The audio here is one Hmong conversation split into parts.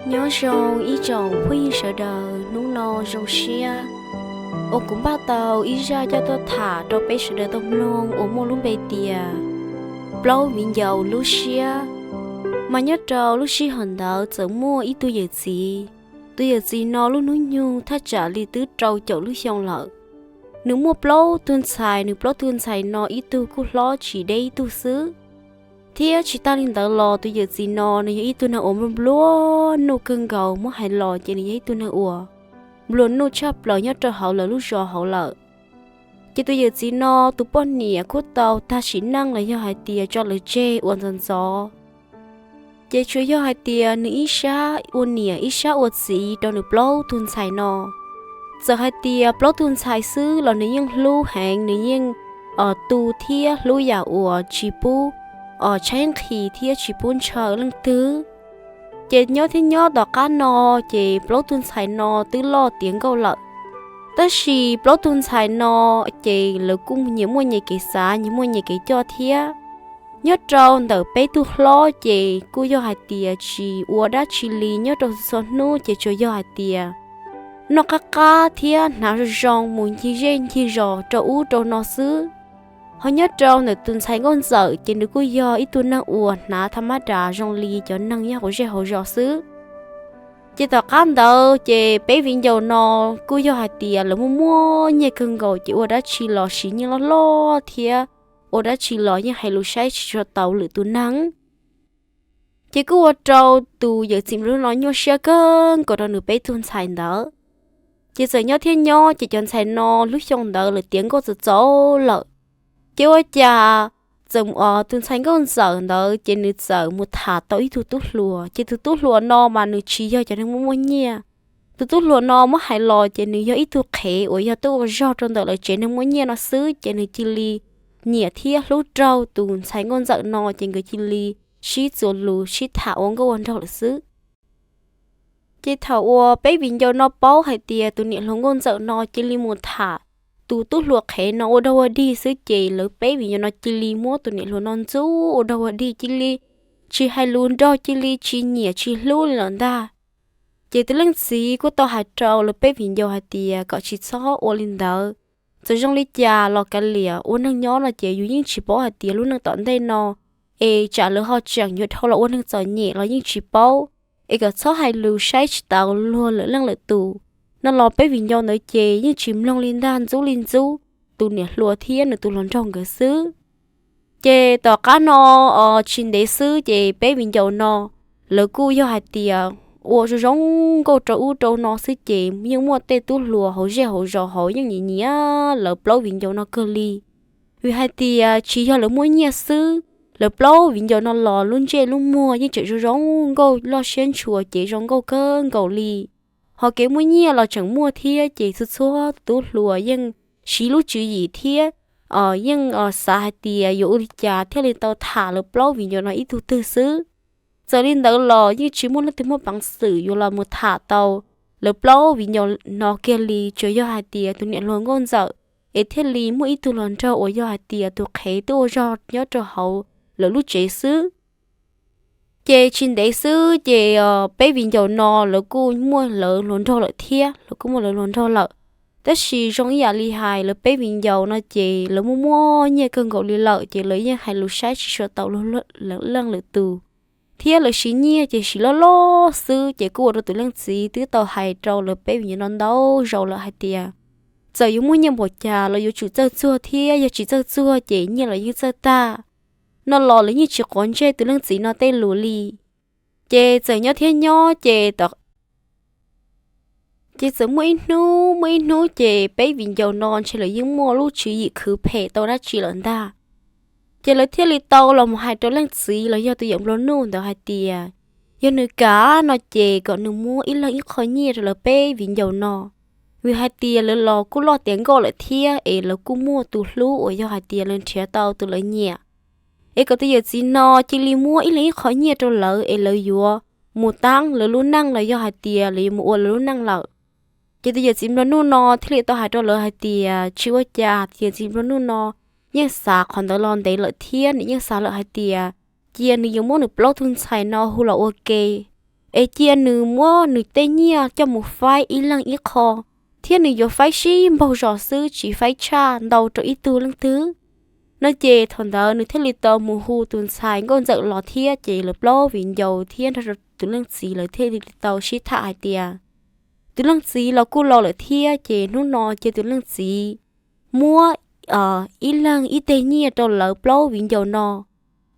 Nyob zoo ib tsoom phooj ywg sawv daws, hnub no zoo siab uas kuv npaj tau ib zaj coj tuaj tham rau peb sawv daws tau mloog uas muaj lub npe tias Plaub Viv Ncaus Lub Siab. Mas nyob rau lub sij hawm ntawd txawm muaj ib tug yawm txiv. Tus yawm txiv no lub hnub nyoog thaj tsam li twb rau caum lub xyoo lawm. Nws muaj plaub tug ntxhais, nws plaub tug ntxhais no ib tug kuj hlob tsis deb ib tug xwb. Thiab tsis tag li ntawd los tus yawm txiv no nws yog ib tug neeg uas nplua nplua nuj kawg nkaus, muab hais los ces nws yog ib tug neeg uas nplua nuj tshaj plaws nyob rau hauv lawv lub zos hauv lawm. Ces tus yawm txiv no tus poj niam kuj tau tag sim neej los yog hais tias tso lawv tseg ua ntxov ntxov. Ces tsuas yog hais tias nws ib sab ua niam ib sab ua txiv rau nws plaub tug ntxhais no. Txawm hais tias plaub tug ntxhais xwb los nws yeej hlub heev, nws yeej tu thiab hlub yam uas tsis pub tshaib nqhis thiab tsis pub ntshaw leej twg. Ces nyob thiab nyob tom qab no, ces plaub tug ntxhais no twb loj tiav nkauj lawm. Tab sis plaub tug ntxhais no ces lawv kuj nyias muaj nyias kev xav, nyias muaj nyias kev coj thiab. Nyob rau ntawm peb tug hlob ces kuj yog hais tias tsis ua dab tsi li nyob rau txhua hnub, ces tsuas yog hais tias noj qab qab thiab hnav zoo zoo mus ncig zej ncig zos rau ub rau no xwb. Ho nyob rau ntawm tus ntxhais nkauj ntxawm ces nws kuj yog ib tug neeg uas hnav tha mab das zoo li cov neeg nyob hauv zej hauv zos xwb. Ces tom qab ntawd ces peb viv ncaus no kuj yog hais tias lawv muaj muaj nyiaj kawg nkaus, ces ua dab tsi los siv nyiaj loj loj thiab ua dab tsi los yeej hais lus saib tsis tshua tau lwm tus neeg. Ces kuj ua rau tus yawm txiv nplua nuj no nyuaj siab kawg nkaus rau nws peb tug ntxhais ntawd. Ces txawm nyob thiab nyob ces cov ntxhais no lub xyoo ntawd lawv tiav nkauj txaus txaus lawm. Ces ua cas txawm tus ntxhais nkauj ntxawm ntawd ces nws txawm mus tham tau ib tug tub hluas, ces tus tub hluas no mas nws tsis yog cov neeg muaj muaj nyiaj. Tus tub hluas no muab hais los ces nws yog ib tug qhev uas yog tuaj ua zog rau ntawm lawv tsev neeg muaj nyiaj no xwb, ces nws cia li nyiam thiab hlub raug tus ntxhais nkauj ntxawm no, ces nkawd cia li sib txuas lus sib tham ua nkauj ua nraug lawm xwb. Ces thaum uas peb viv ncaus no paub hais tias tus niam hluas nkauj ntxawm no cia li mus tham tus tub hluas qhev no ua dog ua dig xwb, ces lawv peb viv ncaus no cia li muab tus niam hluas no ntxub ua dog ua dig, cia li tsis hais lus nrog, cia li tsis nyiam tsis hlub li lawm ntag. Ces tus leej txiv kuj tau hais rau lawv peb viv ncaus hais tias kom tsis txhob ua li ntawd. Txawm zoo li cas los kav liam, ua neeg nyob no ces yus yeej tsis paub hais tias lub neej tom ntej no es tsam lawv ho tseem yuav dhau los ua neeg txom nyem los yeej tsis paub. Es kom txhob hais lus saib tsis taus luag lwm leej lwm tus. No los peb viv ncaus ntawd ces yeej tsis mloog li ntag, ntxub li ntxub tus niam hluas thiab nws tus hluas nraug nkawd xwb. Ces tom qab no tsis ntev xwb ces peb viv ncaus no lawv kuj yog hais tias ua zoo zoo nkauj rau ub rau no xwb, ces yeej muaj tej tub hluas hauv zej hauv zos hauv yeej nyiam nyiam lawv plaub viv ncaus no kawg li. Vim hais tias tsis yog lawv muaj nyiaj xwb, lawv plaub viv ncaus no los lub ntsej lub muag yeej tseem zoo zoo nkauj, loj siab ntshua ces zoo nkauj kawg nkaus li. Ho kev muaj nyiaj los tseem muaj thiab, ces txhua txhua tub hluas yeej siv lub tswv yim thiab yeej xav hais tias yuav ua li cas thiaj li tau tham lawv plaub viv ncaus no ib tug twg xwb. Txawm li ntawd los yeej tsis muaj leej twg muaj peev xwm yuav los mus tham tau lawv plaub viv ncaus no kiag li, tsuas yog hais tias tus niam hluas nkauj ntxawm es thiaj li muaj ib tug hluas nraug uas yog hais tias tus qhev twb ua zog nyob rau hauv lawv lub tsev xwb. Ces tsis ntev xwb ces peb viv ncaus no lawv kuj muaj lawv hluas nraug lawm thiab, lawv kuj muaj lawv hluas nraug lawm. Tab sis zoo ib yam li hais lawv peb viv ncaus no ces lawv muaj muaj nyiaj kawg nkaus li lawm, ces lawv yeej hais lus saib tsis tshua tau luag lwm leej lwm tus, thiab lawv siv nyiaj ces siv loj loj xwb, ces kuj ua rau tus leej txiv twb tau hais rau lawv peb viv ncaus no ntau zaus lawm hais tias txawm yuav muaj nyiaj npaum cas los yuav tsum txawj txuag thiab, yog tsis txawj txuag ces nyiaj los yeej txawj tag. No los lawv yeej tsis quav ntsej tus leej txiv no tej lus li. Ces txawm nyob thiab nyob ces ces txawm muaj ib hnub, muaj ib hnub ces peb viv ncaus no ntshe lawv yeej muaj lub tswv yim khwv phem tau dab tsi lawm ntag. Ces lawv thiaj li tau los mus hais rau leej txiv los yog tus yawm nplua nuj ntawd hais tias yog nws kam no ces kom nws muab ib leeg ib qho nyiaj rau lawv peb viv ncaus no, vim hais tias lawv los kuj loj tiav nkauj lawm thiab es lawv kuj muaj tus hlub uas yog hais tias lawv nrhiav tau tus lawv nyiam. Es kom tus yawm txiv no cia li muab ib leeg ib qho nyiaj rau lawv es lawv yuav mus taab lawv lub neej los yog hais tias lawv yuav mus ua lawv lub neej lawm. Ces tus yawm txiv nplua nuj no thiaj li tau hais rau lawv hais tias tsis ua cas, tus yawm txiv nplua nuj no yeej xav qhov ntawd los ntev lawm thiab nws yeej xav lawm hais tias cia nws yuav muab nws plaub tug ntxhais no hu los ua ke. es cia nws muab nws tej nyiaj coj mus faib ib leeg ib qho, thiab nws yuav faib sib npaug zos xwb, tsis faib tshaj ntau rau ib tug leej twg. No ces thaum ntawd nws thiaj li tau mus hu tus ntxhais nkauj ntxawm los thiab, ces lawv plaub viv ncaus thiab nrog rau tus leej txiv lawv thiaj li tau sib tham hais tias, tus leej txiv los kuj laus lawm thiab, ces hnub no cia tus leej txiv muab ib leeg ib teg nyiaj rau lawv plaub viv ncaus no,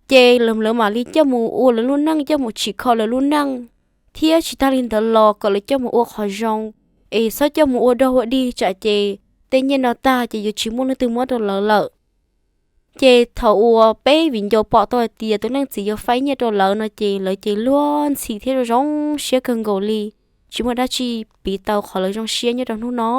ces lawv mam li coj mus ua lawv lub neej, coj mus tsim kho lawv lub neej, thiab tsis tag li ntawd los kom lawv coj mus ua qhov zoo, es txhob coj mus ua dog ua dig tsam ces tej nyiaj no tag ces yuav tsis muaj leej twg muab rau lawv lawm. Ces thaum uas peb viv ncaus pom tau hais tias tus leej txiv yuav faib nyiaj rau lawv no ces lawv ces luag ntxhi thiab zoo zoo siab kawg nkaus li, tsis muaj dab tsi piv tau qhov lawv zoo siab nyob rau hnub no.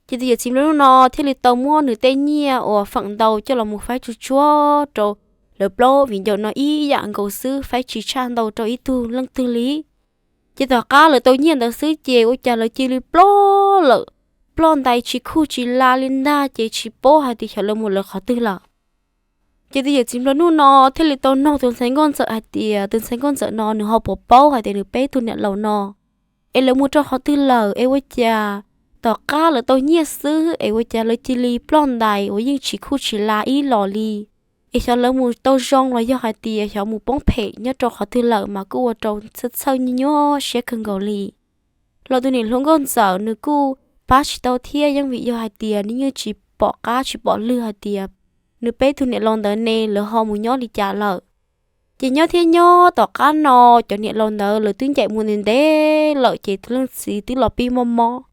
Ces tus yawm txiv nplua nuj no thiaj li tau muab nws tej nyiaj uas feem ntau coj los mus faib tsuj tsuag rau lawv plaub viv ncaus no ib yam nkaus xwb, faib tsis tshaj ntau rau ib tug leej twg li. Ces tom qab lawv tau nyiaj ntawd xwb ces ua cas lawv cia li ploj lawm, ploj ntais tsis khuj tsis la li ntag, ces tsis paub hais tias xyov lawv mus lawv qhov twg lawm. Ces tus yawm txiv nplua nuj no thiaj li tau nug tus ntxhais nkauj ntxawm hais tias tus ntxhais nkauj ntxawm no nws ho puas paub hais tias nws peb tug niam laus no es lawv mus rau qhov twg lawm, es ua cas tom qab lawv tau nyiaj xwb es ua cas lawv cia li ploj ntais uas yeej tsis khuj tsis la ib los li, es xyov lawv mus tau zoo los yog hais tias xyov mus poob phem nyob rau qhov twg lawm mas kuj ua rau txhawj txhawj nyuaj nyuaj siab kawg nkaus li. Los tus niam hluas nkauj ntxawm nws kuj pab tsis tau thiab, yeej vim yog hais tias nws yeej tsis pom qab tsis pom lwg hais tias nws peb tug niam laus ntawd ne lawv ho mus nyob li cas lawm. Ces nyob thiab nyob tom qab no cov niam laus ntawd lawv twb ncaim mus ntev ntev lawm ces tus leej txiv twb los pib mob mob.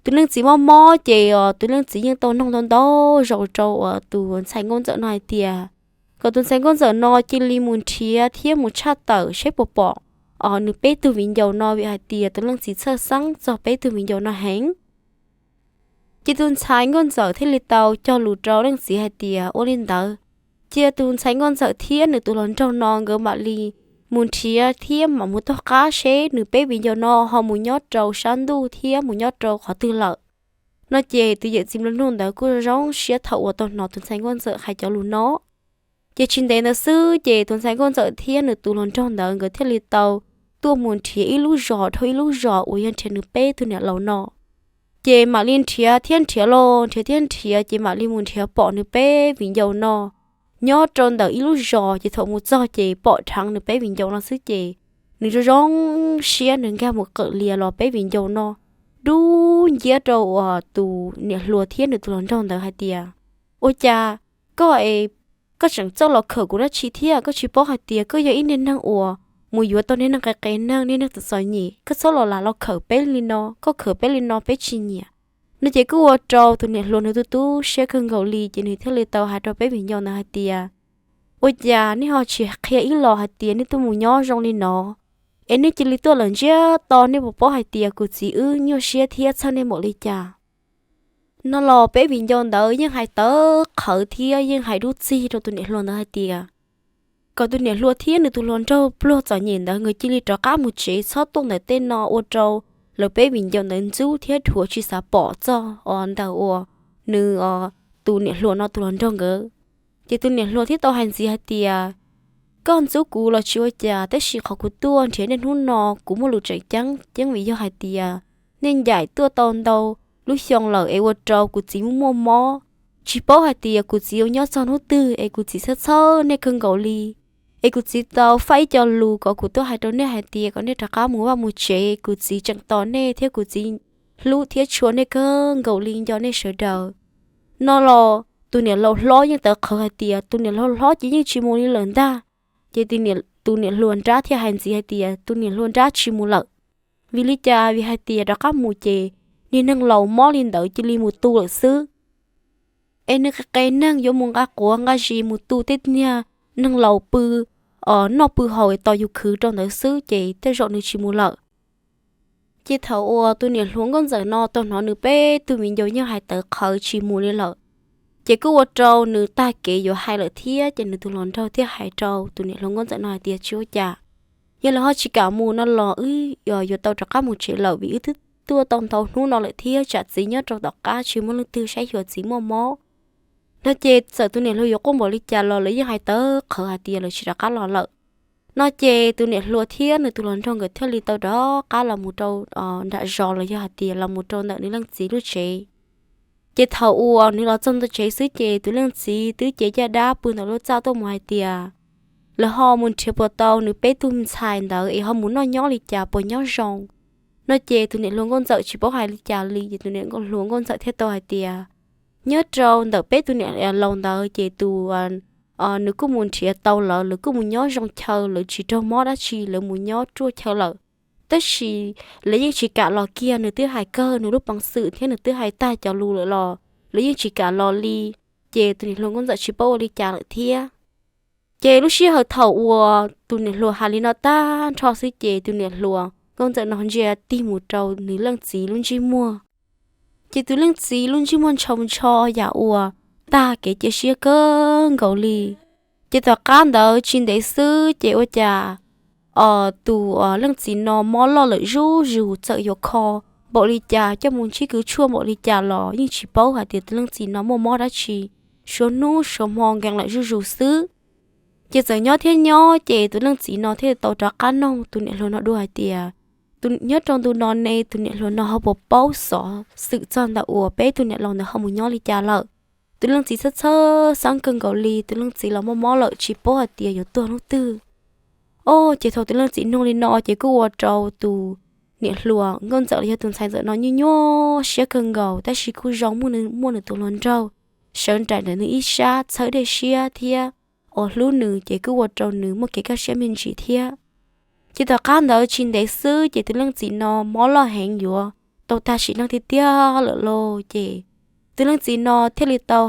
Tus leej txiv mob mob ces os tus leej txiv yeej tau nug ntau ntau zaus rau uas tus ntxhais nkauj ntxawm no hais tias kom tus ntxhais nkauj ntxawm no cia li mus nrhiav thiab mus tshaj tawm seb puas pom os nws peb tug viv ncaus no, vim hais tias tus leej txiv txhawj xeeb txog peb tug viv ncaus no heev. Ces tus ntxhais nkauj ntxawm thiaj li tau cog lus rau leej txiv hais tias ua li ntawd, cia tus ntxhais nkauj ntxawm thiab nws tus hluas nraug no nkawd mam li mus nrhiav thiab mam mus taug qab seb nws peb viv ncaus no ho mus nyob rau sab ntuj thiab mus nyob rau qhov twg lawm. No ces tus yawm txiv nplua nuj ntawd kuj zoo siab thaum uas tau hnov tus ntxhais nkauj ntxawm hais cov lus no. Ces tsis ntev ntawd xwb ces tus ntxhais nkauj ntxawm thiab nws tus hluas nraug ntawd nkawd thiaj li tau tuaj mus nrhiav ib lub zos dhau ib lub zos uas yog nrhiav nws peb tug niam laus no. Ces mam li nrhiav thiab nrhiav los nrhiav thiab nrhiav ces mam li mus nrhiav pom nws peb viv ncaus no nyob rau ntawm ib lub zos. Ces thaum mus txog ces pom dheev nws peb viv ncaus no xwb ces nws zoo zoo siab, nws nkag mus qawm lias los peb viv ncaus no dub nciab rau uas tus niam hluas thiab nws tus hluas nraug ntawd hais tias, ua cas koj es koj tseem txawj los khawm kuv dab tsi thiab? Koj tsis paub hais tias koj yog ib niag neeg uas mus yuav tau niag neeg qias qias neeg, niag neeg txom txom nyem, koj txhob los lam los khawm peb li no, koj khawm peb li no peb tsis nyiam. No ces kuj ua rau tus niam hluas nws tu tu siab kawg nkaus li ces nws thiaj li tau hais rau peb viv ncaus ntawd hais tias, ua cas nej ho tsis qhia ib los hais tias nej tuaj mus nyob zoo li no, es nej cia li tuaj lawm ntsiag to, nej puas paub hais tias kuv txiv wb nyuaj siab thiab txhawj nej npaum li cas? No los peb viv ncaus ntawd yeej hais tawv qhawv thiab yeej hais dub txig rau tus niam hluas ntawd hais tias kom tus niam hluas thiab nws tus hluas nraug pluag txom nyem ntawd nkawd cia li rov qab mus tsev, txhob tuaj ntawm tej no, ua rau lawv peb viv ncaus ntawd ntxub thiab dhuav tsis xav pom txog os ntawm uas nws os tus niam hluas no tus hluas nraug nkawd. Ces tus niam hluas thiaj tau hais ntxiv hais tias, koj ntxub kuv los tsis ua cas, tab sis qhov kuv tuaj nrhiav nej hnub no kuv muaj lus tseem ceeb, yeej vim yog hais tias nej ncaim tuaj tau ntau lub xyoo lawm es ua rau kuv txiv muaj muaj mob, tsis paub hais tias kuv txiv yuav nyob txog hnub twg es kuv txiv txhawj txhawj nej kawg nkaus li. Es kuv txiv tau faib ib co lus kom kuv tuaj hais rau nej hais tias kom nej rov qab mus vaj mus tsev, kuv txiv tseem tos nej thiab kuv txiv hlub thiab tshua nej kawg nkaus li nco nej sawv daws. No los tus niam laus hlob yeej tawv qhawv hais tias tus niam laus hlob ces yeej tsis mus li lawm ntag. Ces tus niam hluas nrab thiaj hais ntxiv hais tias tus niam hluas nrab tsis mus lawm. Vim li cas? Vim hais tias rov qab mus ces niag neeg laus mob li ntawd cia li mus tu lawm xwb. Es nws qe qe neeg yuav mus nqa quav nqa zis mus tu tej niag neeg laus pw, noj pw haus es tos yus khwv rau ntawd xwb ces tej zaum nws tsis mus lawm. Ces thaum uas tus niam hluas nkauj ntxawm no tau hnov nws peb tug viv ncaus yeej hais tawv qhawv tsis mus li lawm, ces kuj ua rau nws tag kev yuav hais lawm thiab. Ces nws tus hluas nraug thiaj hais rau tus niam hluas nkauj ntxawm no hais tias tsis ua cas, yog lawv ho tsis kam mus no los wb yuav tau rov qab mus tsev lawm vim wb twb tuaj tau ntau hnub no lawm thiab tsam txiv nyob rau tom qab tsis muaj leej twg saib xyuas txiv muaj mob. No ces txawm tus niam hluas yuav quaj npaum li cas los lawv yeej hais tawv qhawv hais tias lawv tsis rov qab los lawm. No ces tus niam hluas thiab nws tus hluas nraug nkawd thiaj li tau rov qab los mus rau nram zos los yog hais tias los mus rau ntawm nws leej txiv lub tsev. Ces thaum uas nws los txog ntawm tsev xwb ces tus leej txiv twb cev caj dab pw ntawm lub txaj tuaj mus hais tias lawv ho mus nrhiav puas tau nws peb tug ntxhais ntawd es ho mus noj nyob li cas puas nyob zoo. No ces tus niam hluas nkauj ntxawm tsis paub hais li cas li ces tus niam hluas nkauj ntxawm thiaj tau hais tias nyob rau ntawm peb tus niam laus ntawd ces tus nws kuj mus nrhiav tau lawv, lawv kuj mus nyob zoo chaw, lawv tsis raug mob dab tsi, lawv mus nyob ruaj chaw lawm. Tab sis lawv yeej tsis kam los kiag, nws twb hais kawg nws lub peev xwm thiab nws twb hais tag cov lus lawm los lawv yeej tsis kam los li. Ces tus niam hluas nkauj ntxawm tsis paub ua li cas lawm thiab. Ces lub sij hawm thaum uas tus niam hluas hais li no tag nrho xwb ces tus niam hluas nkauj ntxawm no ntsia tig mus rau nws leej txiv lub ntsej muag. Ces tus leej txiv lub ntsej muag ntshaus ntsho yam uas tag kev cia siab kawg nkaus li. Ces tom qab ntawd tsis ntev xwb ces ua cas os tus leej txiv no mob loj lawm zuj zus, txawm yuav kho npaum li cas, coj mus ntsib kws tshuaj npaum li cas los yeej tsis paub hais tias tus leej txiv no muaj mob dab tsi, suav hnub suav hmo nkees lawm zuj zus xwb. Ces txawm nyob thiab nyob ces tus leej txiv no thiaj tau rov qab noog tus niam hluas no dua hais tias nyob rau ntu no ne tus niam hluas no ho puas paub xov xwm txog ntawm uas peb tus niam laus ntawd ho mus nyob li cas lawm. Tus leej txiv txhawj txhawj xeeb kawg nkaus li, tus leej txiv los muaj mob lawm tsis paub hais tias yuav tuag hnub twg. Os, ces thaum tus leej txiv noog li no ces kuj ua rau tus niam hluas nkauj ntxawm los yog tus ntxhais ntxawm no nyuaj nyuaj siab kawg nkaus, tab sis kuj zoo muaj nws tus hluas nraug sawv nraim ntawm nws ib sab txhawb dej siab thiab uas hlub nws ces kuj ua rau nws muaj kev kaj siab me ntsis thiab. Ces tom qab ntawd tsis ntev xwb ces tus leej txiv no mob loj heev yuav tau tag sim neej tiag tiag lawm lauj. Ces tus leej txiv no thiaj li tau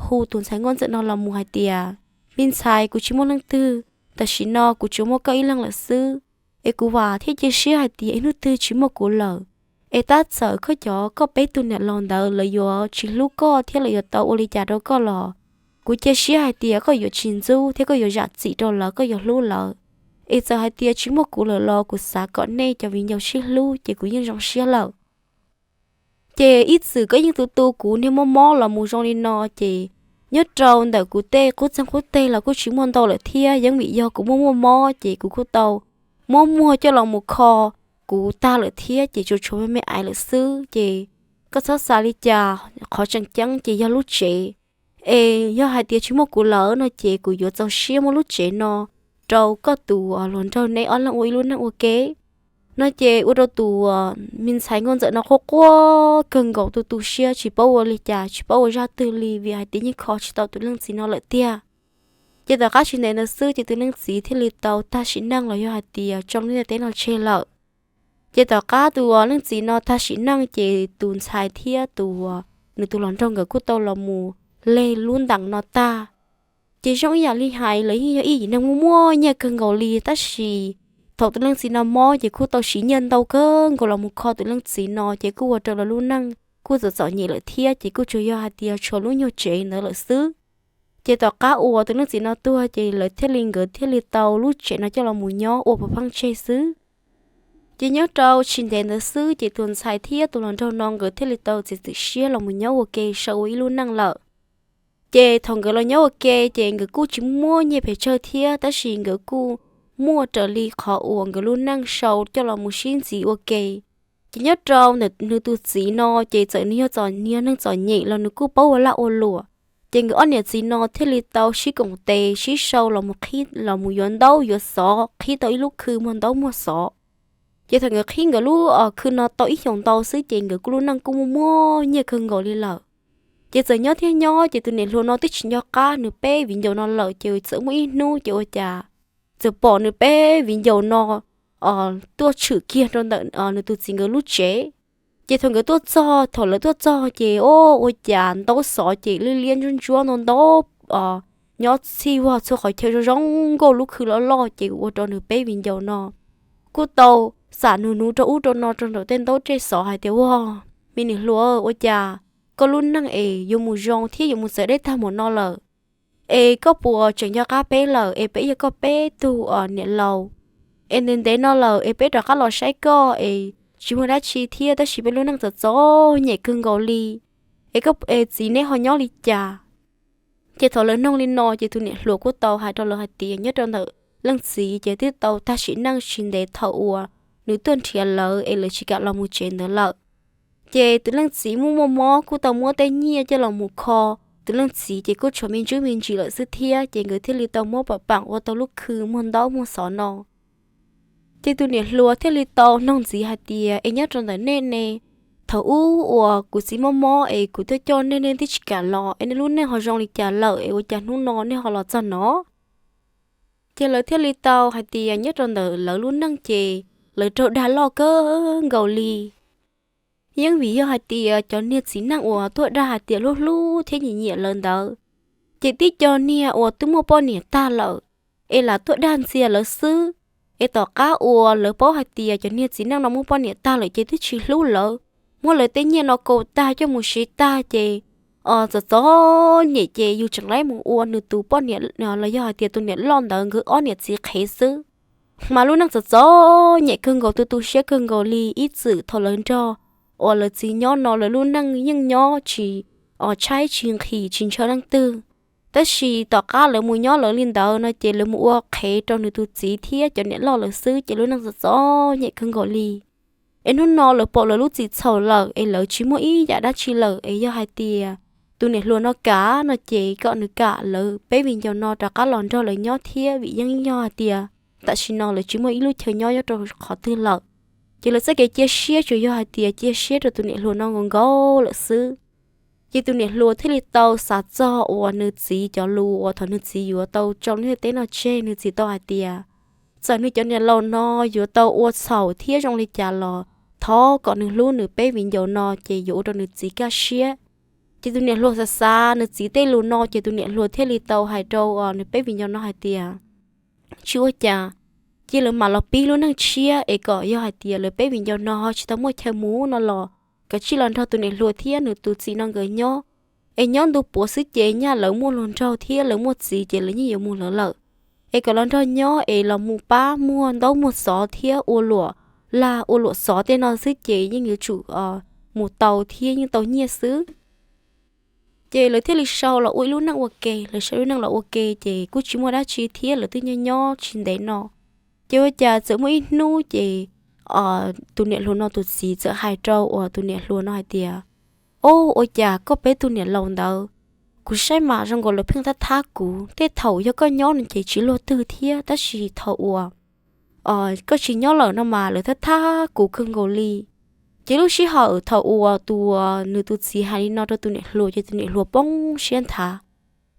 hu tus ntxhais nkauj ntxawm no los mus hais tias, me ntxhais, kuv tsis muaj leej twg, tam sim no kuv tsuas muaj koj ib leeg lawm xwb. Es kuv vam thiab cia siab hais tias ib hnub twg tsis muaj kuv lawm, es tab txawm koj cov koj peb tug niam laus ntawd lawv yuav tsis hlub koj thiab lawv yuav tau ua li cas rau koj los kuv cia siab hais tias koj yuav tsis ntxub thiab koj yuav zam txim rau lawv, koj yuav hlub lawv. Es txawm hais tias tsis muaj kuv lawm los kuv xav kom nej cov viv ncaus sib hlub ces kuv yeej zoo siab lawm. Ces ib txwm koj yeej tu tu kuv niag mob mob los mus zoo li no ces nyob rau ntawm kuv tej qub txeeg qub teg los kuj tsis muaj ntau lawm thiab, yeej vim yog kuv muaj muaj mob ces kuv kuj tau muab muag coj los mus kho kuv tag lawm thiab ces tsuas tshuav me me aiv lawm xwb. Ces koj txhob xav li cas, qhov tseem ceeb ces yog lub tsev. Es yog hais tias tsis muaj kuv lawm no ces kuv yuav txaus siab muab lub tsev no rau koj tus hluas nraug neb ob leeg ua ib lub neej ua ke. No ces ua rau tus me ntxhais nkauj ntxawm no quaj quaj kawg nkaus tu tu siab tsis paub ua li cas tsis paub ua zaj twg li vim hais tias yeej kho tsis tau tus leej txiv no lawm tiag. Ces tom qab tsis ntev ntawd xwb ces tus leej txiv thiaj li tau tag sim neej los yog hais tias tso lub ntiaj teb no tseg lawm. Ces tom qab tus leej txiv no tag sim neej ces tus ntxhais thiab tus nws tus hluas nraug nkawd kuj tau los mus leg lub ntees no tag. Ces zoo ib yam li hais lawv yeej yog ib yim neeg muaj muaj nyiaj kawg nkaus li tab sis thaum tus leej txiv no mob ces kuj tau siv nyiaj ntau kawg nkaus los mus kho tus leej txiv no ces kuj ua rau lawv lub neej kuj txom txom nyem lawm thiab ces kuj tsuas yog hais tias tshuav lub nyuag tsev ntawd lawm xwb. Ces tom qab uas tus leej txiv no tuag ces lawv thiaj li nkawd thiaj li tau lub tsev no coj los mus nyob ua pov pheej tseg xwb. Ces nyob rau tsis ntev ntawd xwb ces tus ntxhais thiab tus hluas nraug no nkawd thiaj li tau txiav txim siab los mus nyob ua ke sau ua ib lub neej lawm. Ces thaum nkawd los nyob ua ke ces nkawd kuj tsis muaj nyiaj pes tsawg thiab tab sis nkawd kuj muaj raws li qhov uas nkawd lub neej sau coj los mus sib ntxiv ua ke. Ces nyob rau ntawm nws tus txiv no ces txawm nws yog txom nyem, neeg txom nyem los nws kuj paub ua laj ua luam. Ces nkawd ob niam txiv no thiaj li tau sib koom tes sib sau los mus qhib los mus yuav ntaub yuav xov, qhib tau ib lub khw muag ntaub muag xov. Ces thaum nkawd qhib nkawd lub khw no tau ib xyoos ntau xwb ces nkawd kuj lub neej kuj muaj muaj nyiaj kawg nkaus li lawm. Ces txawm nyob thiab nyob ces tus niam hluas no twb tsis nco qab nws peb viv ncaus no lawm ces txawm muaj ib hnub ces ua cas txawm pom nws peb viv ncaus no tuaj tshwm kiag rau ntawm nws tus txiv nkawd lub tsev. Ces thaum nkawd tuaj txog, thaum lawv tuaj txog ces o, ua cas ntaub xov ces liab liab ntsuab ntsuab ntau ntau nyob txhij vog txhua qhov chaw zoo zoo nkauj, lub khw loj loj ces ua rau nws peb viv ncaus no kuj tau xam nus nus rau ub rau no rau nraum tej ntaub tej xov hais tias, Ua, me niam hluas, ua cas koj lub neej es yuav mus zoo thiab yuav mus txawv deb tag mus no lawm? Es koj puas tseem nco qab peb lawm es peb yog koj peb tug niam laus? Es ntev ntev no lawm es peb rov qab los saib koj es tsis muaj dab tsi thiab tab sis peb lub neej txom txom nyem kawg nkaus li. Es koj, es txiv neb ho nyob li cas? Ces thaum lawv noog li no ces tus niam hluas kuj tau hais rau lawv hais tias nyob rau ntawm leej txiv ces twb tau tag sim neej tsis ntev thaum uas nws tuaj nrhiav lawv es lawv tsis kam los mus tsev ntawd lawm. Ces tus leej txiv muaj muaj mob kuj tau muab tej nyiaj coj los mus kho. Tus leej txiv ces kuj tshuav me ntsuj me ntsis lawm xwb thiab, ces nkawd thiaj li tau muab pam pam ua tau lub khw muag ntaub muag xov no. Ces tus niam hluas thiaj li tau noog ntxiv hais tias, es nyob rau ntawm nej ne, thaum ub uas kuv txiv mob mob es kuv tuaj coj nej, nej twb tsis kam los, es nej lub neej ho zoo li cas lawm es ua cas hnub no nej ho los txog no? Ces lawv thiaj li tau hais tias nyob rau ntawm lawv lub neej ces lawv raug dag loj kawg nkaus li. Yeej vim yog hais tias cov niag txiv neej uas tuaj dag hais tias hlub hlub thiab nyiam nyiam lawv ntawd, ces tib co niag uas twb muaj poj niam tag lawm es lam tuaj dag ntxias lawv xwb. Es tom qab uas lawv paub hais tias cov niag txiv neej no muaj poj niam tag lawm ces twb tsis hlub lawv, muab lawv tej nyiaj no kaus tag coj mus siv tag ces txom txom nyem ces yus tseem laib mus ua nws tus poj niam los yog hais tias tus niam loj ntawd nkawd ob niam txiv qhev xwb. Mas lub neej txom txom nyem kawg nkaus, tu tu siab kawg nkaus li. Ib txwm thaum lawv nrog uas lawv txiv nyob no lawv lub neej yeej nyob tsis tshaib tsis nqhis tsis ntshaw leej twg. Tab sis tom qab lawv mus nyob lawv li ntawd no ces lawv mus ua qhev rau nws tus txiv thiab cov niam loj lawv xwb ces lub neej txom txom nyem kawg nkaus li. Es hnub no lawv pom lawv lub txim txhaum lawm es lawv tsis muaj ib yam dab tsi lawm es yog hais tias tus niam hluas no kam no ces kom nws kam lawv peb viv ncaus no rov qab los nrog lawv nyob thiab, vim yeej yog hais tias tam sim no lawv tsis muaj ib lub chaw nyob nyob rau qhov twg lawm. Ces lawv txoj kev cia siab tsuas yog hais tias cia siab rau tus niam hluas no nkaus nkaus lawm xwb. Ces tus niam hluas thiaj li tau xav txog uas nws txiv cov lus uas thaum nws txiv yuav tau tso lub ntiaj teb no tseg, nws txiv tau hais tias txawm nws cov niam laus no yuav tau ua txhaum thiab zoo li cas los thov kom nws hlub nws peb viv ncaus no ces yuav ua rau nws txiv kaj siab. Ces tus niam hluas xav xav nws txiv tej lus no ces tus niam hluas thiaj li tau hais rau nws peb viv ncaus no hais tias, tsis ua cas, cia lawv mam los pib lub neej tshiab es kom yog hais tias lawv peb viv ncaus no ho tsis tau muaj chaw mus no los kav tsij los nrog tus niam hluas thiab nws tus txiv no nkawd nyob. Es nyob ntu puav xwb ces nyaj lawv muaj hluas nraug thiab lawv muaj txiv ces lawv yeej yuav mus lawv lawm. Es kom los nrog nyob es los mus pab muag ntaub muag xov thiab ua luam lag ua luam xov tej no xwb ces yeej yuav tsum mus tau thiab yeej tau nyiaj xwb. Ces lawv thiaj li sau los ua ib lub neej ua ke, lawv sau lub neej los ua ke ces kuj tsis muaj dab tsi thiab lawv twb nyob nyob tsis ntev no. Ces ua cas txawm muaj ib hnub ces tus niam hluas no tus txiv txawm hais rau uas tus niam hluas no hais tias, Au, ua cas koj peb tug niam laus ntawd, kuv saib mas zoo nkaus lawv pheej thab thab kuv. Tej thaum yog koj nyob no ces tsis luag twg thiab, tab sis thaum uas koj tsis nyob lawm no mas lawv thab thab kuv kawg nkaus li. Ces lub sij hawm thaum uas tus, nws tus txiv hais li no rau tus niam hluas ces tus niam hluas poob siab nthav.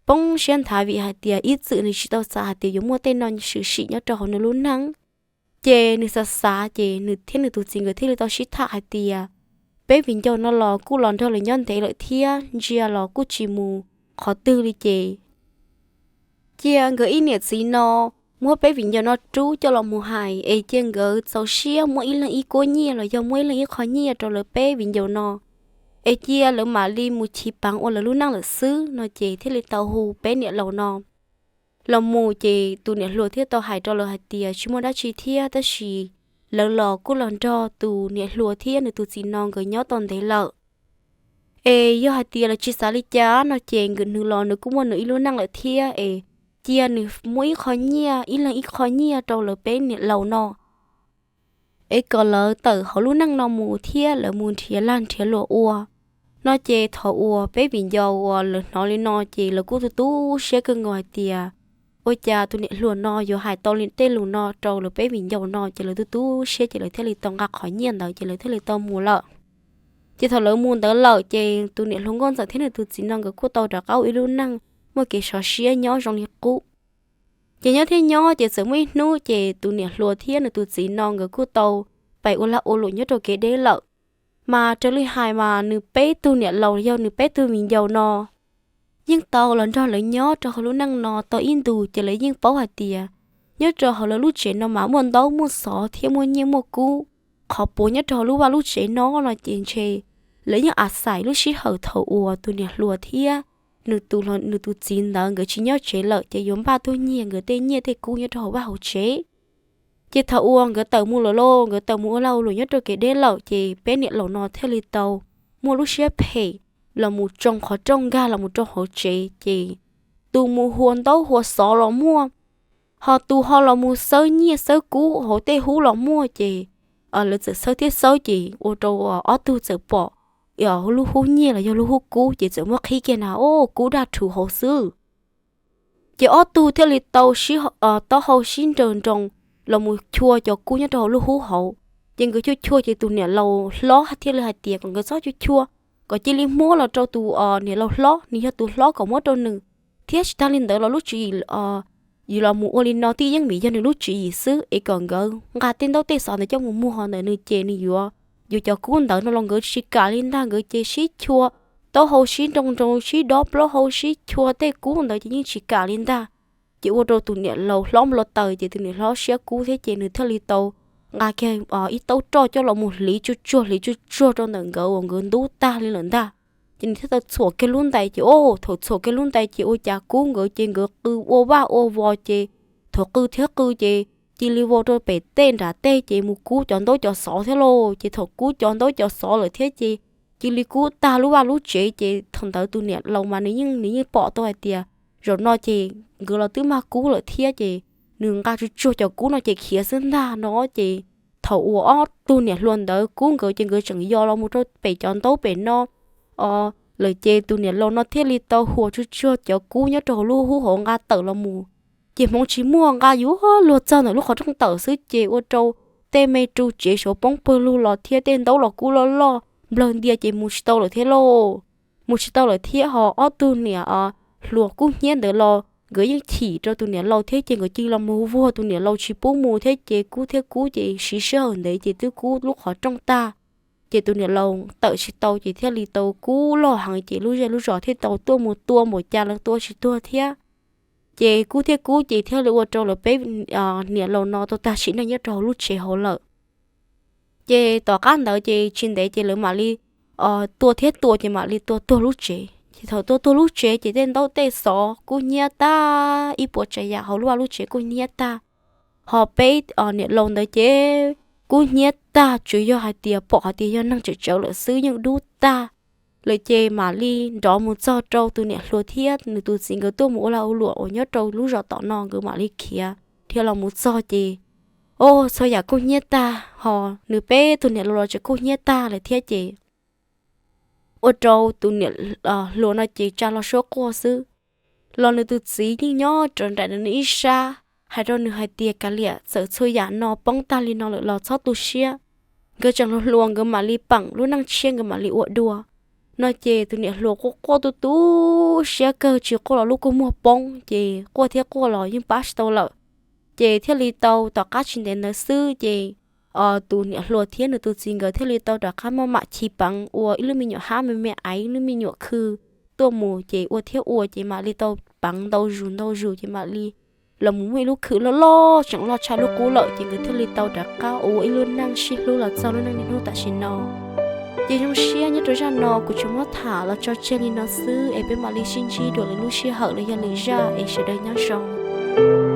Poob siab nthav vim hais tias ib txwm nws tsis tau xav hais tias yuav muaj tej no swm sim nyob rau hauv nws lub neej. Ces nws xav xav ces nws thiab nws tus txiv nkawd thiaj li tau sib tham hais tias, Peb viv ncaus no los kuj los nrog lawv nyob ntev lawm thiab, ntsia los kuj tsis mus qhov twg li ces cia nkawd ib niam txiv no muab peb viv ncaus no rub coj los mus hais es cia nkawd txaus siab muab ib leeg ib kuab nyiaj los yog muab ib leeg ib qho nyiaj rau lawv peb viv ncaus no, es cia lawv mam li mus chiv peev ua lawv lub neej lawm xwb no. Ces thiaj li tau hu peb niam laus no los mus. Ces tus niam hluas thiaj tau hais rau lawv hais tias tsis muaj dab tsi thiab, tab sis lawv los kuj los nrog tus niam hluas thiab nws tus txiv no nkawd nyob tau ntev lawm. Es yog hais tias lawv tsis xav li cas no ces nkawd, nws los nws kuj muaj nws ib lub neej lawm thiab, es cia nws muab ib qho nyiaj, ib leeg ib qho nyiaj rau lawv peb niam laus no, es kom lawv tawm hauv lub neej no mus thiab lawv mus nrhiav lag nrhiav luam ua no. Ces thaum uas peb viv ncaus uas lawv hnov li no ces lawv kuj tu tu siab kawg nkaus hais tias, ua cas tus niam hluas no yuav hais tau li tej lus no rau lawv peb viv ncaus no. Ces lawv tu tu siab ces lawv thiaj li tau nqa qhov nyiaj ntawd ces lawv thiaj li tau mus lawm. Ces thaum lawv mus ntawd lawm ces tus niam hluas nkauj ntxawm thiab nws tus txiv no nkawd kuj tau rov qab ua ib lub neej muaj kev sov siab nyob zoo li qub. Ces nyob thiab nyob ces txawm muaj ib hnub ces tus niam hluas thiab nws tus txiv no nkawd kuj tau pais ua lag ua luam nyob rau kev deb lawm. Mas raws li hais mas nws peb tug niam laus yog nws peb tug viv ncaus no yeej tau los nrog lawv nyob rau hauv lub neej no tau ib ntus ces lawv yeej paub hais tias nyob rau hauv lawv lub tsev no mas muaj ntaub muaj xov thiab muaj nyiaj muaj kub. Qhov puav nyob rau hauv lub vaj lub tsev no no ces ntshe lawv yeej a xais lub sij hawm thaum uas tus niam hluas thiab nws tus, nws tus txiv ntawd nkawd tsis nyob tsev lawm ces yuav npaj tuaj nyiag nkawd tej nyiaj tej kub nyob rau hauv vaj hauv tsev. Ces thaum uas nkawd tawm mus lawm lauj, nkawd tawm mus ua lag ua luam nyob rau kev deb lawm ces peb niam laus no thiaj li tau muaj lub siab phem los mus tsoo qhov rooj nkag los mus rau hauv tsev ces tus mus hua ntaub hua xov los muaj. Ho tus ho los mus xawb nyiaj xawb kub hauv tej hub los muaj ces lawv txawm xawb thiab xawb ces ua rau ob tug txawm pom lub hub nyiaj los yog lub hub kub ces txawm muab qhib kiag na, o, kub daj rhuv hauv xwb. Ces ob tug thiaj li tau taub hau sib nrawm nroos los mus chua cov kub nyob rau hauv lub hub hauv. Ces nkawd chua chua ces tus niam laus hlob thiaj li hais tias kom nkawd txhob chua chua, kom cia li muab los rau tus niam laus hlob, nws yog tus hlob kom muab rau nws. Thiab tsis tag li ntawd los lub tswv yim yus los mus ua li no twb yeej vim yog nws lub tswv yim xwb, es kom nkawd nqa tej ntaub tej xov ntawd coj mus muag ntawm nws ces nws yuav, yuav cov kub ntawd no los nkawd tsis kam li ntag. Nkawd ces sib chua, taub hau sib nroo nroo, sib dob plaub hau, sib chua tej kub ntawd ces yeej tsis kam li ntag. Ces ua rau tus niam laus hlob npau taws ces tus niam hlob siab kub thiab ces nws thiaj li tau nqa kiag ib taub roj coj los mus hliv tsuag tsuag hliv tsuag tsuag rau ntawm nkawd uas nkawd ntub tag li lawm ntag. Ces nws thiaj tau txhuam kiag lub ntais ces, o, thaum txhuam kiag lub ntais ces ua cas kub nkawd ces nkawd qw ua vaj ua vos ces thaum qw thiab qw ces cia li vau rau pem tej nram tej ces mus kub cov ntaub cov xov thiab lauj. Ces thaum kub cov ntaub cov xov lawm thiab ces cia li kub tag lub vaj lub tsev ces thaum ntawd tus niam laus mas nws yeej, nws yeej pom tau hais tias zaum no ces nkawd los twb mag kub lawm thiab ces nws nqa tsuag tsuag cov kub no ces khiav xwb ntag no. Ces thaum uas ob tug niam hluas ntawd kub nkawd ces nkawd tseem yos los mus rau pem cov ntaub pem no lawm ces tus niam laus no thiaj li tau huas tsuag tsuag cov kub nyob rau hauv lub hub hauv nqa tawm los mus. Ces hmoov tsis muaj, nqa yuav luag txog ntawm lub qhov rooj tawm xwb ces ua rau tej me ru tsev saud poob pawg lug los thiab tej ntaub los kub loj loj nplawg ntia ces mus tsis tau lawm thiab lauj. Mus tsis tau lawm thiab ho ob tug niam hluas kub hnyiab ntawd los nkawd yeej chim rau tus niam laus thiab ces nkawd cia li los mus vuag tus niam laus tsis pub mus thiab ces kub thiab kub ces siv sij hawm ntev ces twb kub lub qhov rooj tag. Ces tus niam laus tawm tsis tau ces thiaj li tau kub loj heev ces lub zej lub zos thiaj tau tuaj mus tua npaum cas los tua tsis tuag thiab. Ces kub thiab kub ces thiaj li ua rau lawv peb niam laus no tau tag sim neej nyob rau hauv lub tsev hauv lawm. Ces tom qab ntawd ces tsis ntev ces lawv mam li tua thiab tua ces mam li tua tuag lub tsev. Ces thaum tua tuag lub tsev ces tej ntaub tej xov kub hnyiab tag, ib puas tsav yam hauv lub vaj lub tsev kub hnyiab tag. Ho peb niam laus ntawd ces kub hnyiab tag, tsuas yog hais tias pom hais tias yog neeg tseem tsawv lawm xwb yeej dub tag. Lawm ces mam li nrov mus txog rau tus niam hluas thiab nws tus txiv nkawd tuaj mus ua lag ua luam uas nyob rau lub zos tom no nkawd mam li khiav dhia los mus txog ces, o, txhua yam kub hnyiab tag, ho nws peb tus niam laus los tseem kub hnyiab tag lawm thiab ces ua rau tus niam hluas no ces tsa hlo suab quaj xwb. Los nws tus txiv yeej nyob rau nraim nws ib sab hais rau nws hais tias, kav liam, txawm txhua yam no poob tag li no lawm los txhob tu siab. Nkawd tseem hluas hluas nkawd mam li peem lub neej tshiab nkawd mam li ua dua. No ces tus niam hluas quaj quaj tu tu siab kawg tsis quaj los lub kua muag poob ces quaj thiab quaj los yeej pab tsis tau lawm. Ces thiaj li tau tom qab tsis ntev ntawd xwb ces tus niam hluas thiab nws tus txiv nkawd thiaj li tau rov qab maj mam chiv peev ua ib lub me nyuam hab me me aiv, ib lub me nyuam khw tuaj mus ces ua thiab ua ces mam li tau peev ntau zus ntau zus ces mam li los mus muaj ib lub khw loj loj tseem loj tshaj lub qub lawm ces nkawd thiaj li tau rov qab ua ib lub neej sib hlub los txog lub neej niaj hnub tam sim no. Ces zoo siab nyob rau zaj no kuv tsuas muab tham los tso tseg li no xwb es peb mam li sib ntsib dua lwm lub sij hawm los yog lwm zaj es sawv daws nyob zoo.